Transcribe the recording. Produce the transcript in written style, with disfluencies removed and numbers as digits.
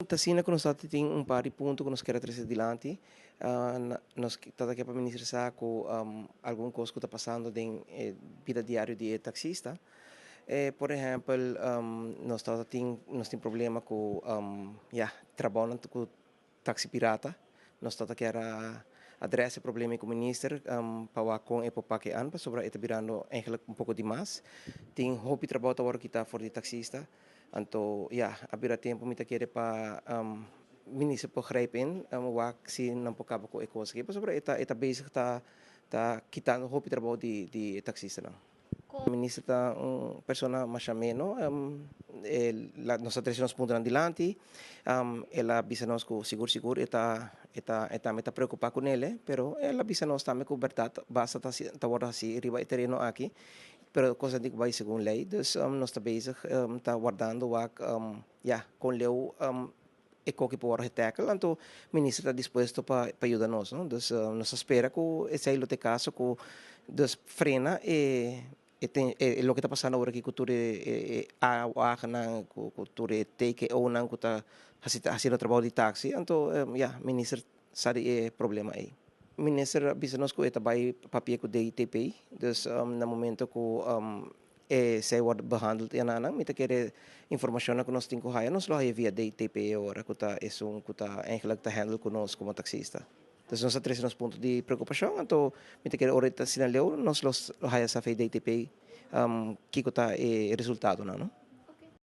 Ta asina ku nos ta tin un par di punto ku nos kier a trese dilanti. Nos ta ta ke pa minister sa ku algun kos ku ta pasando den e bida diario di e taksista. Por ehèmpel, nos ta tin nos tin problema ku ya trabounan ku taksi pirata. Nos ta ta kier a adres e problema ei ku minister pa wak kon e por pak e an pasobra e ta birando eigenlijk un poko dimas. Tin hopi trabou ta wòrdu kita for di taksista. Anto ya, a bira tempu mi ta kere pa minister por grijp in wak si nan por kaba ku e kos aki pasobra e ta e ta bezig ta ta kitando hopi trabou di di e taksistanan. Minister ta un persona masha ameno, e la nos a trese nos puntonan dilanti, el a bisa nos ku sigur sigur e ta e ta e tambe ta preokupa ku nele, pero el a bisa nos tambe ku bèrdat basta ta ta wòrdu hasi riba e tereno aki. Pero cosnan tin cu bay segun ley, dus nos ta bezig ta wardando wak ya con leu e koki por worde getackle, anto minister ta dispuesto pa pa yuda nos, no. Dus nos ta spera cu esey lo ta e caso cu dus frena e e loke ta pasando awor aki cu tur e a wagennan cu tur e TKOnan cu ta haci haciendo trabao di taxi, anto ya minister sa di e problema ei. Minister a bisa nos ku e ta bai papia ku DITP, dus na momento ku esei wòrdu behandeld i ananan, mi ta kere informashonnan ku nos tin ku haya, nos lo haya via DITP e ora ku ta esun ku ta eigenlijk ta handle ku nos komo taksista. Dus nos a trese nos punto di preokupashon, anto mi ta kere ora e ta asina leu nos lo haya sa via DITP kiko ta e resultadonan, no.